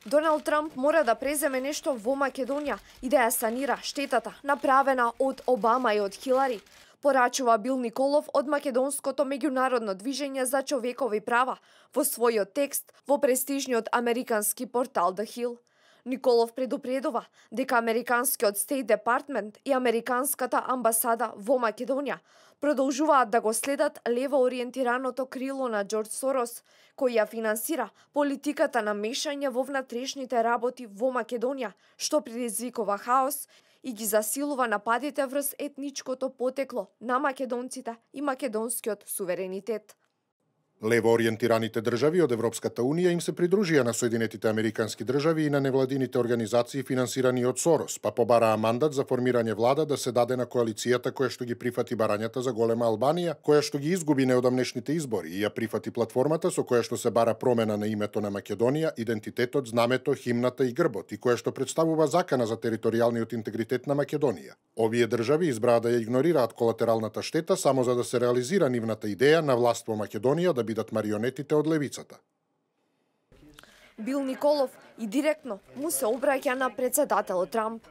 Доналд Трамп мора да преземе нешто во Македонија и да ја санира штетата направена од Обама и од Хилари, порачува Бил Николов од македонското меѓународно движење за човекови права во својот текст во престижниот американски портал The Hill. Николов предупредува дека американскиот State Department и американската амбасада во Македонија продолжуваат да го следат лево ориентираното крило на Џорџ Сорос, кој ја финансира политиката на мешање во внатрешните работи во Македонија, што предизвикува хаос и ги засилува нападите врз етничкото потекло на македонците и македонскиот суверенитет. Лево ориентираните држави од Европската Унија им се придружија на Соединетите Американски држави и на невладините организации финансирани од Сорос, па побараа мандат за формирање влада да се даде на коалицијата која што ги прифати барањата за голема Албанија, која што ги изгуби неодамнешните избори и ја прифати платформата со која што се бара промена на името на Македонија, идентитетот, знамето, химната и грбот и која што представува закана за територијалниот интегритет на Македонија. Овие држави избраа да ја игнорираат колатералната штета само за да се реализира нивната идеја на власт во Македонија да бидат марионетите од левицата. Бил Николов и директно му се обраќа на председателот Трамп.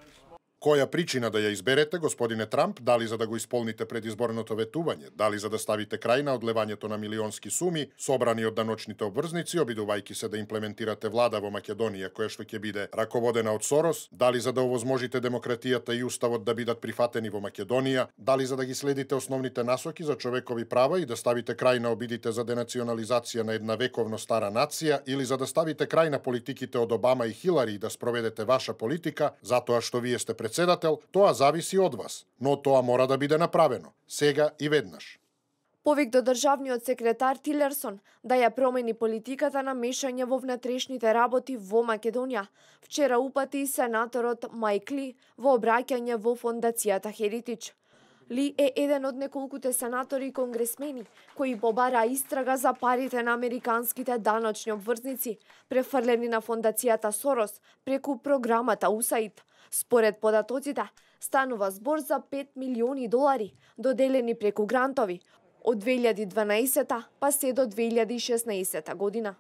Која причина да ја изберете, господине Трамп, дали за да го исполните предизборното ветување, дали за да ставите крај на одлевањето на милионски суми, собрани од даночните обврзници, обидувајќи се да имплементирате влада во Македонија која што ќе биде раководена од Сорос, дали за да овозможите демократијата и уставот да бидат прифатени во Македонија, дали за да ги следите основните насоки за човекови права и да ставите крај на обидите за денационализација на една вековно стара нација, или за да ставите крај на политиките од Обама и Хилари и да спроведете ваша политика, затоа што вие сте председател, тоа зависи од вас, но тоа мора да биде направено, сега и веднаш. Повик до државниот секретар Тилерсон да ја промени политиката на мешање во внатрешните работи во Македонија, вчера упати и сенаторот Мајк Ли во обраќање во фондацијата Херитидж. Ли е еден од неколкуте сенатори и конгресмени кои побара истрага за парите на американските даночни обврзници, префрлени на фондацијата Сорос преку програмата USAID. Според податоците, станува збор за $5 милиони доделени преку грантови од 2012 па се до 2016 година.